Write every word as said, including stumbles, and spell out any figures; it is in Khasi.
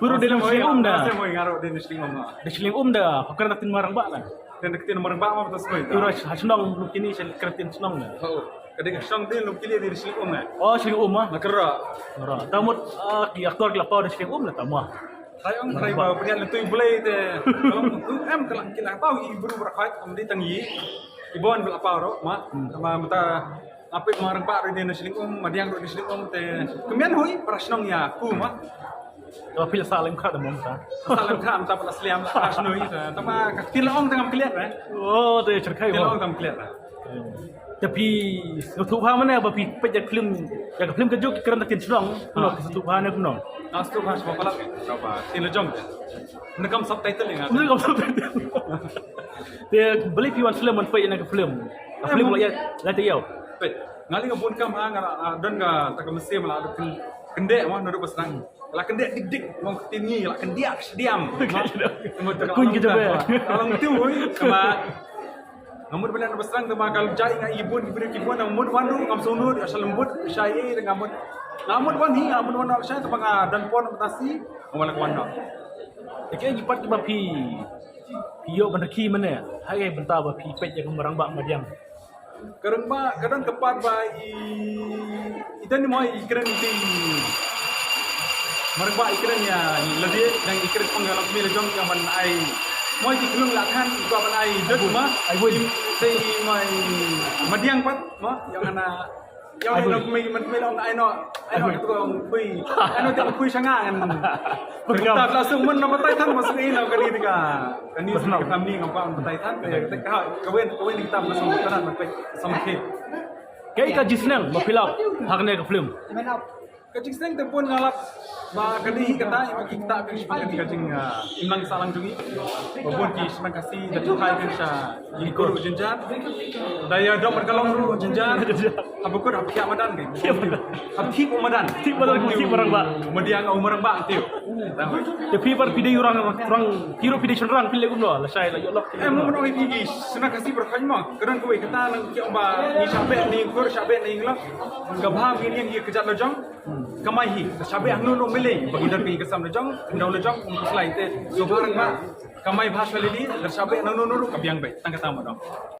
Ruh dei na Shillong um da. Nga ruh dei na Shillong um. Dei Shillong um da. Ka kren da ktien Marangbah la. Kren da ktien Marangbah ma, betul semua. Ura ha shnong lum kini sha kren ktien shnong da. Oh, ka dei ka shnong dei lum kini dei Shillong um eh. Oh, Shillong um ah. Nga kren. Nga kren. Tamut ah, ki aktor ki la paw da Shillong um la tamut. Trai ong trai ba pria le tui blei te. Kalau tu em kalau ki la paw i bru bra khait am dei tang i. I bon ba la paw ro ma. Ma mata Apik Marangbah ruh dei na Shillong um, Madiang ruh dei Shillong um te. Kemian hui para shnong ïa ku ma. Ka pil sa lem kha da mom sa. Sa lem kha mta pala sliam la ka shnong ïa ta. Tama ka til ong tang am kliat eh. Oh, te cherkai. Til ong tang kliat eh. Te phi sngewthuh bha mane ba phi peit ïa film, ïa film ka juk kren da ktien shnong. Kumno sngewthuh bha ne kumno? Nga sngewthuh bha sngewthuh bha. Ba tin la jong. Nda kam subtitle ïa nga. Nda kam subtitle. Te balei phi wan slem wan peit ïa ka film? Ka film la ïa la te ïa. Peit. Nga li nga bun kam ha nga la don ka ta ka mynsiem la kyndeh mo nda ba sdang. La kyndeh dik dik mo ktien ngi la kyndeh shdiam. Kuñ ki jabe. Ka long tu hui sama. Nga mut ba la ba sdang te ma ka jai nga i bun ki briew ki bun nga mut wan ruh ngam sngewnud ïa sha lembut sha ei nga mut. Nga mut wan hi nga mut wan sha te ma nga don pon ba tasi nga wan wan noh. Te ki pat ki ba phi phi ïoh ban rkhie mane ha ka bynta ba phi peit ïa ka Marangbah Madiang. Ka Marangbah ka don ka pat ba i i don i moi i kren i Marangbah i kren ïa i lade dang i kren pang ïa la kmie la jong ïa ban ai moi ki klung la khan i ba ban ai dot ma ai win. Te i moi Madiang pat ma ïa nga na Ïa, ai, ïa, kum, kum, kum, kum, ai, no, ai, no, kum, kum, ai, no, te kum, kum, shanga, kan. Betul. Ta, ta, sung, mun, na, batai, than, masuk, eh, na, kali, tiga. Kani, sung, ka, family, ngam, pa, batai, than, te, te, ka, ka, wen, ka, wen, kita, masuk, ka, na, pe, sama, ke. Kaei ka jingsneng ba phi lap ha kane ka film? Ka jingsneng te bun nga lap ba kane hi kata, ïa, ki kata, ka, ka, ka, jing, ah, imlang salang jong ngi. Ba bun ki shnong Khasi, da, tu, kai, kan, sha, Ïa kor u jynjar. Da ïa dom ka long ruh u jynjar. Haba kut haba thiah madan ke. Thiah madan. Haba thiah madan. Thiah madan, thiah madan ba. Madiang u Marangbah thiah. Te phi bar phi dei u rang, rang, phi ruh phi dei shynrang phi leh kumno lashai la ïoh lok. Em, mo, mo, phi gi shnong Khasi bar khan mo. Ka don kawei kata nang ki ong ba ngi shah beh ngi kur shah beh ngi lok. Ka bha ngi ngi ki kjat la jong. Kamai hi, ka shah beh hangno no mele. Ba ngi don ki ka sam la jong, hangno la jong, kum ka slai te. So bar ma. Kamai bha sha lili, da shah beh nang no no ka biang beh, tang kata mo dong.